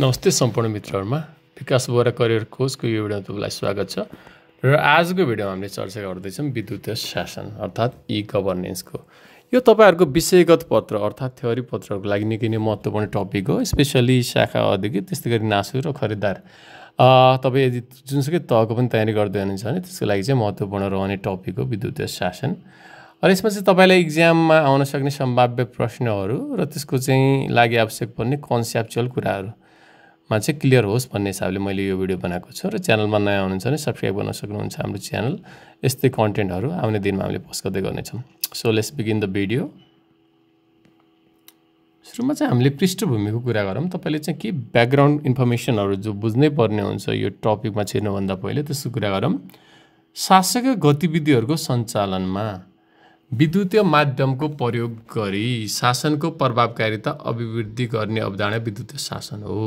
नमस्ते सम्पूर्ण मित्रहरुमा विकास बोरा करियर कोचको यो भिडियोमा तपाईलाई स्वागत छ र आजको भिडियोमा हामीले चर्चा गर्दै छौं विद्युतीय शासन अर्थात ई गभर्नेन्सको। यो तपाईहरुको विषयगत पत्र अर्थात थ्योरी पत्रहरुको लागि निकै नै महत्त्वपूर्ण टपिक हो, स्पेशली शाखा अधिकृत त्यसैगरी नासु र खरिदार तपाई यदि जुनसुकै तहको पनि तयारी गर्दै हुनुहुन्छ भने त्यसको लागि चाहिँ महत्त्वपूर्ण रहने टपिक हो विद्युतीय शासन। र यसमा चाहिँ तपाईलाई एक्जाममा आउन सक्ने सम्भाव्य प्रश्नहरु र त्यसको चाहिँ लागि आवश्यक पर्ने कन्सेप्चुअल कुराहरु मा चाहिँ क्लियर होस् भन्ने हिसाबले मैले यो भिडियो बनाएको छु र च्यानलमा नयाँ हुनुहुन्छ भने सब्स्क्राइब गर्न सक्नुहुन्छ हाम्रो च्यानल। यस्तै कन्टेन्टहरु आउने दिनमा हामीले पोस्ट गर्दै गर्नेछौं। So let's begin the video. सुरुमा चाहिँ हामीले पृष्ठभूमिको कुरा गरौँ। तपाईले चाहिँ के ब्याकग्राउन्ड इन्फर्मेसनहरु जो बुझ्नै पर्ने हुन्छ यो टपिकमा छिर्नु भन्दा पहिले त्यसको कुरा गरौँ। शासकीय गतिविधिहरुको सञ्चालनमा विद्युतीय माध्यमको प्रयोग गरी शासनको प्रभावकारिता अभिवृद्धि गर्ने अवधारणा विद्युतीय शासन हो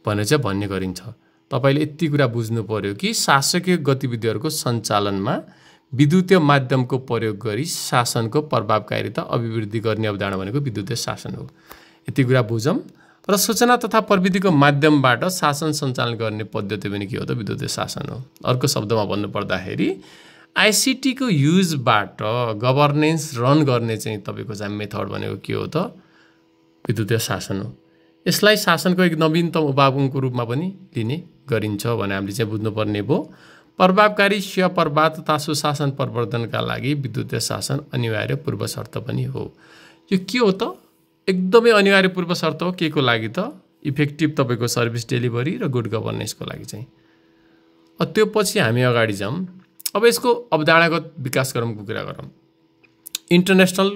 भनेर चाहिँ भन्ने गरिन्छ। तपाईले यति कुरा बुझ्नु पर्यो कि शासकीय गतिविधिहरुको सञ्चालनमा विद्युतीय माध्यमको प्रयोग गरी शासनको प्रभावकारिता अभिवृद्धि गर्ने अवधारणा भनेको विद्युतीय शासन हो। यति कुरा बुझौं। र सूचना तथा प्रविधिको माध्यमबाट शासन सञ्चालन गर्ने पद्धति पनि के हो त विद्युतीय शासन हो। अर्को शब्दमा भन्नु पर्दाखेरि आईसीटी को युजबाट गभर्नेन्स रन गर्ने चाहिँ तपाईको चाहिँ मेथड भनेको के हो त विद्युतीय शासन हो। यसलाई शासनको एक नवीनतम उपकरणको रूपमा पनि लिने गरिन्छ भने हामीले चाहिँ बुझ्नुपर्ने भयो। प्रभावकारी सेवा प्रवाह तथा सुशासन प्रवर्धनका लागि विद्युतीय शासन अनिवार्य पूर्व शर्त पनि हो। यो के हो त एकदमै अनिवार्य पूर्व शर्त हो। के को लागि त इफेक्टिभ तपाईको सर्भिस डेलिभरी र गुड गभर्नेन्सको लागि चाहिँ। त्यो पछि हामी अगाडि जाउँ। अब यसको अवधारणागत विकासक्रमको कुरा गरौँ। इन्टरनेशनल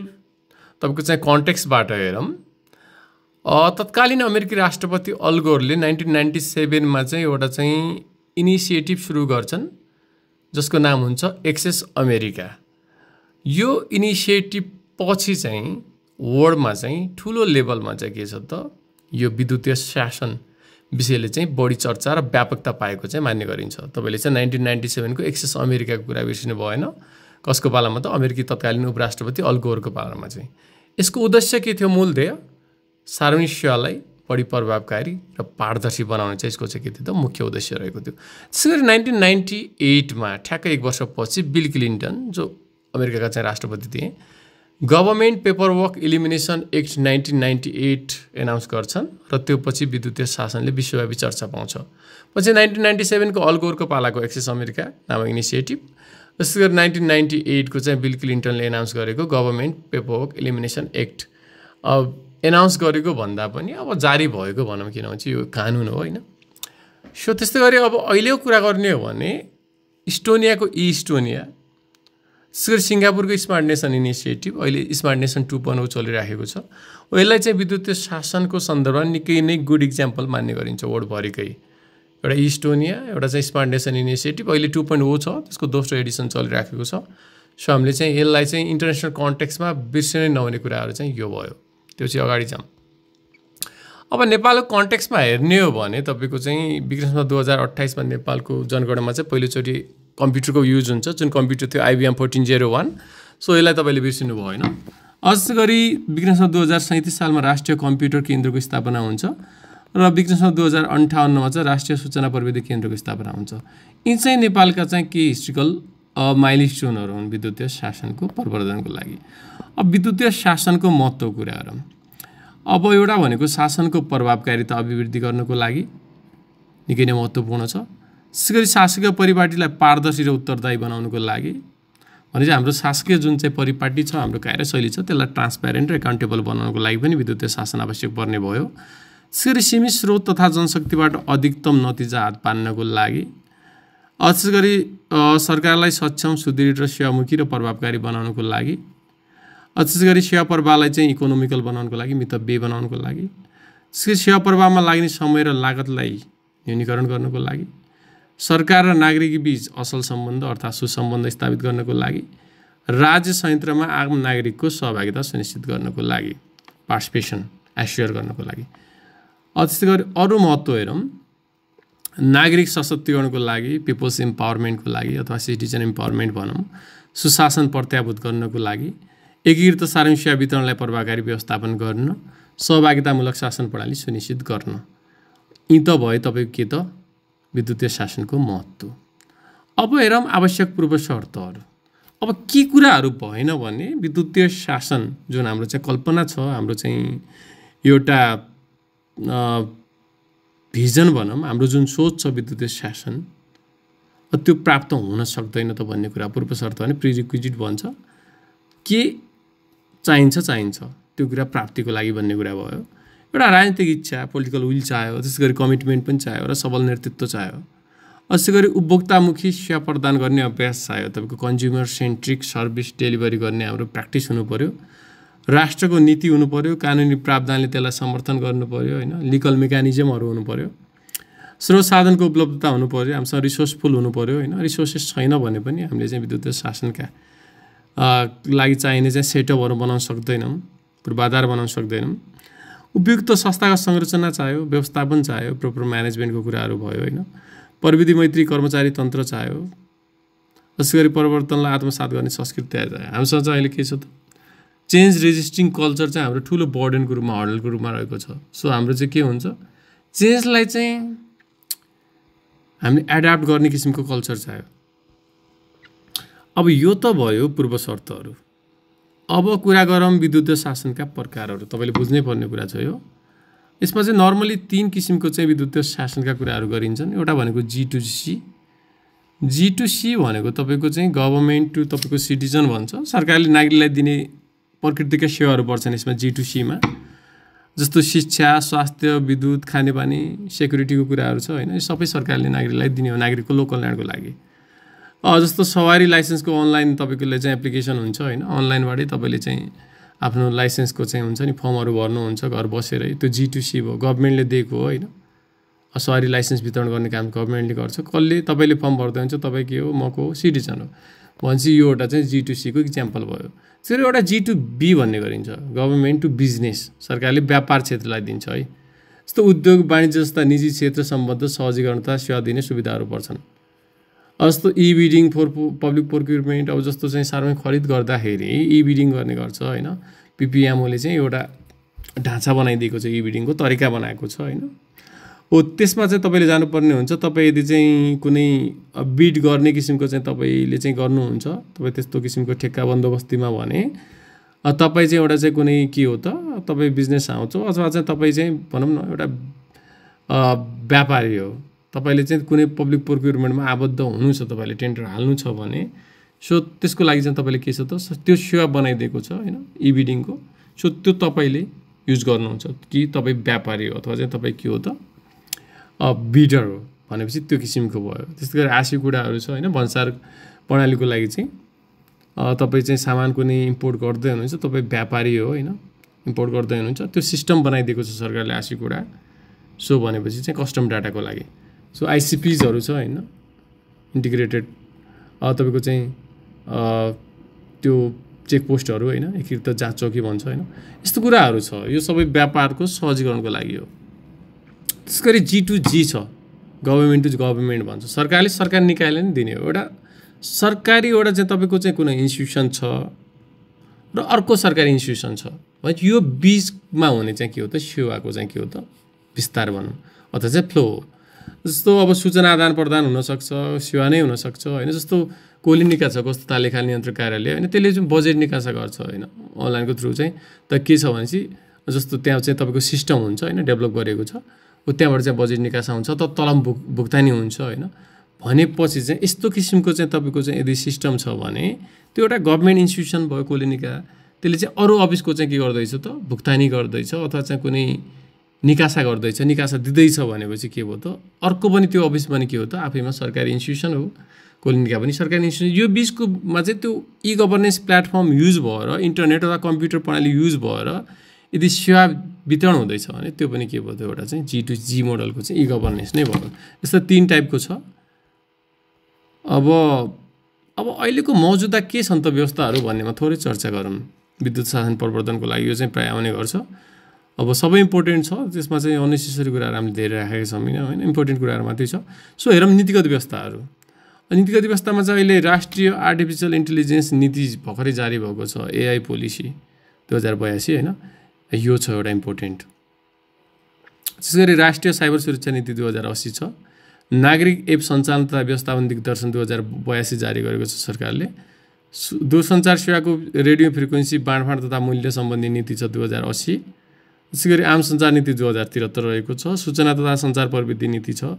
तपाईको चाहिँ कन्टेक्स्टबाट हेरौँ। तत्कालीन अमेरिकी राष्ट्रपति अल गोरले 1997 मा चाहिँ एउटा चाहिँ इनिसिएटिभ सुरु गर्छन् जसको नाम हुन्छ एक्सेस अमेरिका। यो इनिसिएटिभ पछि चाहिँ वर्ल्डमा चाहिँ ठूलो लेभलमा चाहिँ के छ त यो विद्युतीय शासन विषयले चाहिँ बढी चर्चा र व्यापकता पाएको चाहिँ मान्ने गरिन्छ। तपाईले चाहिँ 1997 को एक्सेस अमेरिकाको कुरा बिर्सिनु भएन। कसको पालामा त अमेरिकी तत्कालीन उपराष्ट्रपति अल गोरको पालामा चाहिँ। यसको उद्देश्य के थियो? मूल ध्येय सार्वजनिक सेवालाई बढी प्रभावकारी र पारदर्शी बनाउने चाहिँ यसको चाहिँ के थियो त मुख्य उद्देश्य रहेको थियो। त्यसैगरी 1998 मा ठ्याक्कै एक वर्षपछि बिल क्लिन्टन जो अमेरिकाका चाहिँ राष्ट्रपति थिए government paperwork elimination act 1998 announce गर्छन् र त्यो पछि विद्युतीय शासनले विश्वव्यापी चर्चा पाउँछ। पछि 1997 को अल गोरको पालाको एक्सेस अमेरिका नामक इनिसिएटिभ, त्यसैगरी 1998 को चाहिँ बिल क्लिन्टनले एनाउन्स गरेको government paperwork elimination act announce गरेको भन्दा पनि अब जारी भएको भनौँ, किनभने यो कानुन हो हैन। सो त्यस्तै गरी अब अहिलेको कुरा गर्ने हो भने इस्टोनियाको इस्टोनिया, त्यसैगरी सिङ्गापुरको स्मार्ट नेसन इनिसिएटिभ अहिले स्मार्ट नेसन 2.0 चलिरहेको छ। यसलाई चाहिँ विद्युतीय शासनको सन्दर्भमा निकै नै गुड इक्जाम्पल मान्ने गरिन्छ वर्ल्डभरिकै। एउटा इस्टोनिया, एउटा चाहिँ स्मार्ट नेसन इनिसिएटिभ अहिले 2.0 छ, त्यसको दोस्रो एडिसन चलिरहेको छ। सो हामीले चाहिँ यसलाई चाहिँ इन्टरनेसनल कन्टेक्स्टमा बिर्सिनै नहुने कुराहरू चाहिँ यो भयो। त्यो चाहिँ अगाडि जाउँ। अब नेपालको कन्टेक्स्टमा हेर्ने हो भने तपाईको चाहिँ विक्रम 2028 मा नेपालको जनगणनामा चाहिँ पहिलोचोटि कम्प्युटरको युज हुन्छ, जुन कम्प्युटर थियो IBM 1401। सो यसलाई तपाईले बिर्सिनु भएन। असगरी विक्रम 2037 सालमा राष्ट्रिय कम्प्युटर केन्द्रको स्थापना हुन्छ र विक्रम 2058 मा चाहिँ राष्ट्रिय सूचना प्रविधि केन्द्रको स्थापना हुन्छ। यी चाहिँ नेपालका चाहिँ के हिस्ट्रिकल माइलस्टोनहरु हुन् विद्युतीय शासनको प्रवर्धनको लागि। अब विद्युतीय शासनको महत्त्व कुरा गरौँ। अब एउटा भनेको शासनको प्रभावकारिता अभिवृद्धि गर्नको लागि निकै नै महत्त्वपूर्ण छ। त्यसैगरी शासकीय परिपाटीलाई पारदर्शी र उत्तरदायी बनाउनको लागि भने चाहिँ हाम्रो शासकीय जुन चाहिँ परिपाटी छ, हाम्रो कार्यशैली छ, त्यसलाई ट्रान्सप्यारेन्ट र एकाउन्टेबल बनाउनको लागि पनि विद्युतीय शासन आवश्यक पर्ने भयो। त्यसैगरी सीमित स्रोत तथा जनशक्तिबाट अधिकतम नतिजा हात पार्नको लागि, त्यसैगरी सरकारलाई सक्षम, सुदृढ र सेवामुखी र प्रभावकारी बनाउनको लागि, त्यसैगरी सेवा प्रवाहलाई चाहिँ इकोनोमिकल बनाउनको लागि, मितव्ययी बनाउनको लागि, त्यसैगरी सेवा प्रवाहमा लाग्ने समय र लागतलाई न्यूनीकरण गर्नको लागि, सरकार र नागरिक बीच असल सम्बन्ध अर्थात् सुसम्बन्ध स्थापित गर्नको लागि, राज्य संयन्त्रमा आम नागरिकको सहभागिता सुनिश्चित गर्नको लागि, पार्टिसिपेसन एस्योर गर्नको लागि। त्यसैगरी अरू महत्त्व हेरौँ। नागरिक सशक्तिकरणको लागि, पिपल्स इम्पावरमेन्टको लागि अथवा सिटिजन इम्पावरमेन्ट भनौँ, सुशासन प्रत्याभूत गर्नको लागि, एकीकृत सार्वजनिक सेवा वितरणलाई प्रभावकारी व्यवस्थापन गर्न, सहभागितामूलक शासन प्रणाली सुनिश्चित गर्न। यी त भयो तपाईँको के त विद्युतीय शासनको महत्त्व। अब हेरौँ आवश्यक पूर्व शर्तहरू। अब के कुराहरू भएन भने विद्युतीय शासन जुन हाम्रो चाहिँ कल्पना छ, हाम्रो चाहिँ एउटा भिजन भनौँ, हाम्रो जुन सोच छ विद्युतीय शासन, त्यो प्राप्त हुन सक्दैन त भन्ने कुरा पूर्व शर्त भने प्रिरिक्विजिट भन्छ। के चाहिन्छ त्यो कुरा प्राप्तिको लागि भन्ने कुरा भयो। एउटा राजनीतिक इच्छा, पोलिटिकल विल चाहियो, त्यसै गरी कमिटमेन्ट पनि चाहियो र सबल नेतृत्व चाहियो। त्यसै गरी उपभोक्तामुखी सेवा प्रदान गर्ने अभ्यास चाहियो। तपाईँको कन्ज्युमर सेन्ट्रिक सर्भिस डेलिभरी गर्ने हाम्रो प्र्याक्टिस हुनु पर्यो। राष्ट्रको नीति हुनु पर्यो, कानुनी प्रावधानले त्यसलाई समर्थन गर्नु पर्यो होइन, लिगल मेकानिजमहरू हुनु पर्यो, स्रोत साधनको उपलब्धता हुनु पर्यो, हामीसँग रिसोर्सफुल हुनु पर्यो होइन। रिसोर्सेस छैन भने पनि हामीले चाहिँ विद्युतीय शासनका लागि चाहिने चाहिँ सेटअपहरू बनाउन सक्दैनौँ, पूर्वाधार बनाउन सक्दैनौँ। उपयुक्त संस्थागत संरचना चाहियो, व्यवस्थापन चाहियो, प्रोपर म्यानेजमेन्टको कुराहरू भयो होइन। प्रविधि मैत्री कर्मचारी तन्त्र चाहियो। त्यसै गरी परिवर्तनलाई आत्मसात गर्ने संस्कृति चाहियो। हामीसँग चाहिँ अहिले के छ त, चेन्ज रेजिस्टिङ कल्चर चाहिँ हाम्रो ठुलो बर्डनको रूपमा, हर्डलको रूपमा रहेको छ। सो हाम्रो चाहिँ के हुन्छ, चेन्जलाई चाहिँ हामीले एडाप्ट गर्ने किसिमको कल्चर चाहियो। अब यो त भयो पूर्व शर्तहरू। अब कुरा गरौँ विद्युतीय शासनका प्रकारहरू। तपाईँले बुझ्नै पर्ने कुरा छ यो। यसमा चाहिँ नर्मली 3 किसिमको चाहिँ विद्युतीय शासनका कुराहरू गरिन्छन्। एउटा भनेको G2C। G2C भनेको तपाईँको चाहिँ गभर्मेन्ट टु तपाईँको सिटिजन भन्छ। सरकारले नागरिकलाई दिने प्रकृतिका सेवाहरू पर्छन् यसमा G2C मा, जस्तो शिक्षा, स्वास्थ्य, विद्युत, खानेपानी, सेक्युरिटीको कुराहरू छ होइन। यो सबै सरकारले नागरिकलाई दिने हो, नागरिकको लोक कल्याणको लागि। जस्तो सवारी लाइसेन्सको अनलाइन तपाईँकोले चाहिँ एप्लिकेसन हुन्छ होइन, अनलाइनबाटै तपाईँले चाहिँ आफ्नो लाइसेन्सको चाहिँ हुन्छ नि फर्महरू भर्नुहुन्छ घर बसेरै। त्यो G2C भयो, गभर्मेन्टले दिएको हो होइन। सवारी लाइसेन्स वितरण गर्ने काम गभर्मेन्टले गर्छ। कसले तपाईँले फर्म भर्दै हुन्छ, तपाईँ के हो, म को सिटिजन हो भनेपछि यो एउटा चाहिँ G2C को इक्जाम्पल भयो। त्यसरी एउटा G2B भन्ने गरिन्छ, गभर्मेन्ट टु बिजनेस। सरकारले व्यापार क्षेत्रलाई दिन्छ है। जस्तो उद्योग वाणिज्य जस्ता निजी क्षेत्र सम्बद्ध सहजीकरण तथा सेवा दिने सुविधाहरू पर्छन्। जस्तो ई-बिडिङ फर पब्लिक प्रोक्युरमेन्ट। अब जस्तो चाहिँ सार्वजनिक खरिद गर्दाखेरि ई-बिडिङ गर्ने गर्छ होइन। PPMOले चाहिँ एउटा ढाँचा बनाइदिएको छ, ई-बिडिङको तरिका बनाएको छ होइन। हो त्यसमा चाहिँ तपाईँले जानुपर्ने हुन्छ। तपाईँ यदि चाहिँ कुनै बिड गर्ने किसिमको चाहिँ तपाईँले चाहिँ गर्नुहुन्छ, तपाईँ त्यस्तो किसिमको ठेक्का बन्दोबस्तीमा भने तपाईँ चाहिँ एउटा चाहिँ कुनै के हो त, तपाईँ बिजनेस आउँछ अथवा चाहिँ तपाईँ चाहिँ भनौँ न एउटा व्यापारी हो, तपाईँले चाहिँ कुनै पब्लिक प्रोक्युरमेन्टमा आबद्ध हुनु छ, तपाईँले टेन्डर हाल्नु छ भने सो त्यसको लागि चाहिँ तपाईँले के छ त, त्यो सेवा बनाइदिएको छ होइन ई-बिडिङको। सो त्यो तपाईँले युज गर्नुहुन्छ कि तपाईँ व्यापारी हो अथवा चाहिँ तपाईँ के हो त बिडर हो भनेपछि त्यो किसिमको भयो। त्यस्तै गरी आशी कुराहरू छ होइन। भन्सार प्रणालीको लागि चाहिँ तपाईँ चाहिँ सामान कुनै इम्पोर्ट गर्दै हुनुहुन्छ, तपाईँ व्यापारी हो होइन, इम्पोर्ट गर्दै हुनुहुन्छ, त्यो सिस्टम बनाइदिएको छ सरकारले आशी कुरा। सो भनेपछि चाहिँ कस्टम डाटाको लागि सो आइसिपिजहरू छ होइन, इन्टिग्रेटेड तपाईँको चाहिँ त्यो चेकपोस्टहरू होइन, एकीकृत जाँच चौकी भन्छ होइन। यस्तो कुराहरू छ। यो सबै व्यापारको सहजीकरणको लागि हो। त्यस गरी G2G छ, गभर्मेन्ट टु गभर्मेन्ट भन्छ। सरकारले सरकार निकायले नै दिने हो। एउटा सरकारी एउटा चाहिँ तपाईँको चाहिँ कुनै इन्स्टिट्युसन छ र अर्को सरकारी इन्स्टिट्युसन छ भने यो बिचमा हुने चाहिँ के हो त, सेवाको चाहिँ के हो त विस्तार भनौँ अथवा चाहिँ फ्लो हो। जस्तो अब सूचना आदान प्रदान हुनसक्छ, सेवा नै हुनसक्छ होइन। जस्तो कोली निकासा कस्तो तालेखा नियन्त्रक कार्यालय होइन, त्यसले चाहिँ बजेट निकासा गर्छ होइन अनलाइनको थ्रु चाहिँ। त के छ भनेपछि जस्तो त्यहाँ चाहिँ तपाईँको सिस्टम हुन्छ होइन, डेभलप गरेको छ, त्यहाँबाट चाहिँ बजेट निकासा हुन्छ, त तलब भुक्तानी हुन्छ होइन। भनेपछि चाहिँ यस्तो किसिमको चाहिँ तपाईँको चाहिँ यदि सिस्टम छ भने त्यो एउटा गभर्मेन्ट इन्स्टिट्युसन भयो कोलिनिका, त्यसले चाहिँ अरू अफिसको चाहिँ के गर्दैछ त भुक्तानी गर्दैछ अथवा चाहिँ कुनै निकासा गर्दैछ, निकासा दिँदैछ भनेपछि के भयो त अर्को पनि त्यो अफिस पनि के हो त आफैमा सरकारी इन्स्टिट्युसन हो, कोलिनिका पनि सरकारी इन्स्टिट्युसन। यो बिचकोमा चाहिँ त्यो ई गभर्नेन्स प्लेटफर्म युज भएर, इन्टरनेट अथवा कम्प्युटर प्रणाली युज भएर यदि सेवा वितरण हुँदैछ भने त्यो पनि के भयो त एउटा चाहिँ G2G मोडलको चाहिँ ई गभर्नेन्स नै भयो। यस्तो 3 टाइपको छ। अब अहिलेको मौजुदा के छन् त व्यवस्थाहरू भन्नेमा थोरै चर्चा गरौँ। विद्युत शासन प्रवर्धनको लागि यो चाहिँ प्राय आउने गर्छ। अब सबै इम्पोर्टेन्ट छ, त्यसमा चाहिँ अननेसेसरी कुराहरू हामीले धेरै राखेका छौँ होइन, इम्पोर्टेन्ट कुराहरू मात्रै छ। सो हेरौँ नीतिगत व्यवस्थाहरू। नीतिगत व्यवस्थामा चाहिँ अहिले राष्ट्रिय आर्टिफिसियल इन्टेलिजेन्स नीति भर्खरै जारी भएको छ, AI पोलिसी 2082 होइन। यो छ एउटा इम्पोर्टेन्ट। त्यसैगरी राष्ट्रिय साइबर सुरक्षा नीति 2080 छ। नागरिक एप सञ्चालन तथा व्यवस्थापन दिग्दर्शन 2082 जारी गरेको छ सरकारले। दूरसञ्चार सेवाको रेडियो फ्रिक्वेन्सी बाँडफाँड तथा मूल्य सम्बन्धी नीति छ 2080। त्यसैगरी आम सञ्चार नीति 2073 रहेको छ। सूचना तथा सञ्चार प्रविधि नीति छ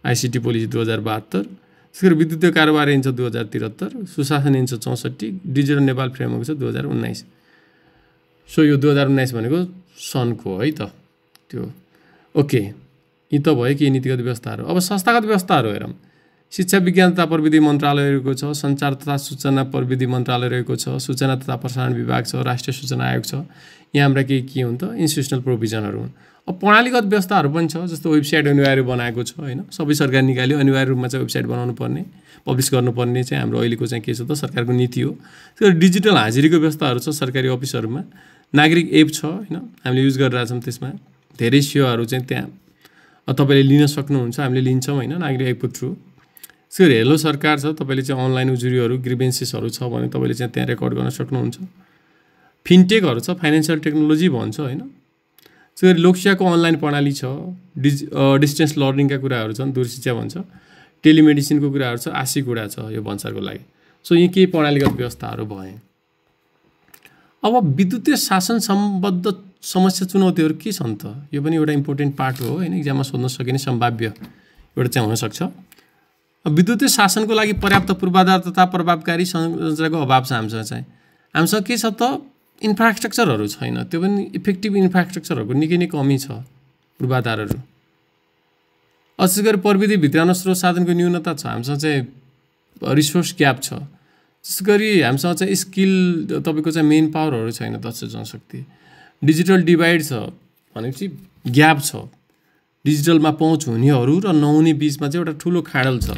आइसिटी पोलिसी 2072। त्यसैगरी विद्युतीय कारोबार ऐन छ 2073। सुशासन ऐन छ 64। डिजिटल नेपाल फ्रेमवर्क छ 2019। सो यो 2019 भनेको सनको है त त्यो। ओके, यी त भयो कि नीतिगत व्यवस्थाहरू। अब संस्थागत व्यवस्थाहरू हेरौँ। शिक्षा विज्ञान तथा प्रविधि मन्त्रालय रहेको छ। सञ्चार तथा सूचना प्रविधि मन्त्रालय रहेको छ। सूचना तथा प्रसारण विभाग छ। राष्ट्रिय सूचना आयोग छ। यहाँ हाम्रा के हुन् त इन्स्टिट्युसनल प्रोभिजनहरू हुन्। अब प्रणालीगत व्यवस्थाहरू पनि छ, जस्तो वेबसाइट अनिवार्य बनाएको छ होइन। सबै सरकार निकाल्यो, अनिवार्य रूपमा चाहिँ वेबसाइट बनाउनु पर्ने, पब्लिस गर्नुपर्ने चाहिँ हाम्रो अहिलेको चाहिँ के छ त सरकारको नीति हो। त्यो डिजिटल हाजिरीको व्यवस्थाहरू छ सरकारी अफिसहरूमा। नागरिक एप छ होइन, हामीले युज गरिरहेछौँ। त्यसमा धेरै सेवाहरू चाहिँ त्यहाँ तपाईँले लिन सक्नुहुन्छ, हामीले लिन्छौँ होइन नागरिक एपको थ्रु। त्यसरी हेलो सरकार छ, तपाईँले चाहिँ अनलाइन उजुरीहरू ग्रिभेन्सेसहरू छ भने तपाईँले चाहिँ त्यहाँ रेकर्ड गर्न सक्नुहुन्छ। फिनटेकहरू छ, फाइनेन्सियल टेक्नोलोजी भन्छ होइन। त्यसरी लोकसेवाको अनलाइन प्रणाली छ। डिस्टेन्स लर्निङका कुराहरू छन्, दूरशिक्षा भन्छ। टेलिमेडिसिनको कुराहरू छ, आशी कुरा छ यो भन्सारको लागि। सो यी केही प्रणालीगत व्यवस्थाहरू भए। अब विद्युतीय शासन सम्बद्ध समस्या चुनौतीहरू के छन् त? यो पनि एउटा इम्पोर्टेन्ट पार्ट हो होइन, इक्जाममा सोध्न सकिने सम्भाव्य एउटा चाहिँ हुनसक्छ। विद्युतीय शासनको लागि पर्याप्त पूर्वाधार तथा प्रभावकारी संरचनाको अभाव छ हामीसँग चाहिँ। हामीसँग के छ त इन्फ्रास्ट्रक्चरहरू छैन, त्यो पनि इफेक्टिभ इन्फ्रास्ट्रक्चरहरूको निकै नै कमी छ पूर्वाधारहरू। विशेष गरी प्रविधि भित्राउन स्रोत साधनको न्यूनता छ, हामीसँग चाहिँ रिसोर्स ग्याप छ। विशेष गरी हामीसँग चाहिँ स्किल तपाईँको चाहिँ मेन पावरहरू छैन, दक्ष जनशक्ति। डिजिटल डिभाइड छ भनेपछि ग्याप छ, डिजिटलमा पहुँच हुनेहरू र नहुने बिचमा चाहिँ एउटा ठुलो खाडल छ।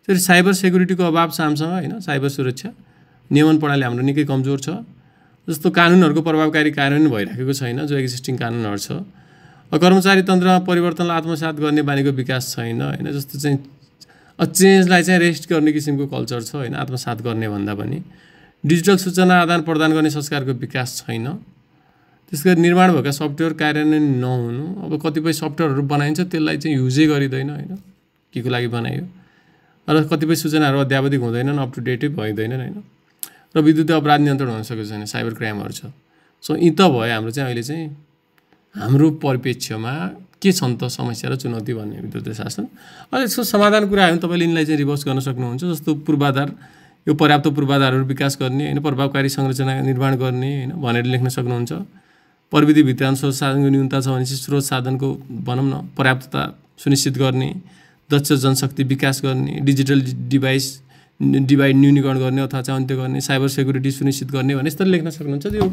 त्यसरी साइबर सेक्युरिटीको अभाव छ हामीसँग होइन। साइबर सुरक्षा नियमन प्रणाली हाम्रो निकै कमजोर छ। जस्तो कानुनहरूको प्रभावकारी कार्यान्वयन भइराखेको छैन, जो एक्जिस्टिङ कानुनहरू छ। कर्मचारी तन्त्रमा परिवर्तनलाई आत्मसात गर्ने बानीको विकास छैन होइन। जस्तो चाहिँ चेन्जलाई चाहिँ रेस्ट गर्ने किसिमको कल्चर छ होइन, आत्मसात गर्ने भन्दा पनि। डिजिटल सूचना आदान प्रदान गर्ने संस्कारको विकास छैन। त्यसगरी निर्माण भएका सफ्टवेयर कार्यान्वयन नहुनु। अब कतिपय सफ्टवेयरहरू बनाइन्छ त्यसलाई चाहिँ युजै गरिँदैन होइन, के को लागि बनाइयो। र कतिपय सूचनाहरू अध्यावधिक हुँदैनन्, अप टु डेटै भइँदैनन् होइन। र विद्युतीय अपराध नियन्त्रण हुन सकेको छैन, साइबर क्राइमहरू छ। सो यी त भयो हाम्रो चाहिँ अहिले चाहिँ हाम्रो परिप्रेक्ष्यमा के छन् त समस्या र चुनौती भन्ने विद्युतीय शासन। अहिले यसको समाधान कुराहरू तपाईँले यिनलाई चाहिँ रिभर्स गर्न सक्नुहुन्छ। जस्तो पूर्वाधार, यो पर्याप्त पूर्वाधारहरू विकास गर्ने होइन, प्रभावकारी संरचना निर्माण गर्ने होइन भनेर लेख्न सक्नुहुन्छ। प्रविधि भित्राउन स्रोत साधनको न्यूनता छ भने चाहिँ स्रोत साधनको भनौँ न पर्याप्तता सुनिश्चित गर्ने, दक्ष जनशक्ति विकास गर्ने, डिजिटल डिभाइड न्यूनीकरण गर्ने अथवा चाहिँ अन्त्य गर्ने, साइबर सेक्युरिटी सुनिश्चित गर्ने भने यस्तो लेख्न सक्नुहुन्छ। त्यो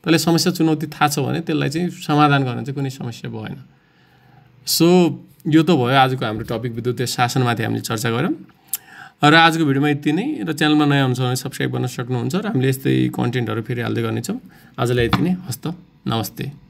तपाईँलाई समस्या चुनौती थाहा छ भने त्यसलाई चाहिँ समाधान गर्न चाहिँ कुनै समस्या भएन। सो यो त भयो आजको हाम्रो टपिक विद्युतीय शासनमाथि हामीले चर्चा गऱ्यौँ। र आजको भिडियोमा यति नै। र च्यानलमा नयाँ हुनुहुन्छ भने सब्सक्राइब गर्न सक्नुहुन्छ। र हामीले यस्तै कन्टेन्टहरू फेरि हाल्दै गर्नेछौँ। आजलाई यति नै। हस्त, नमस्ते।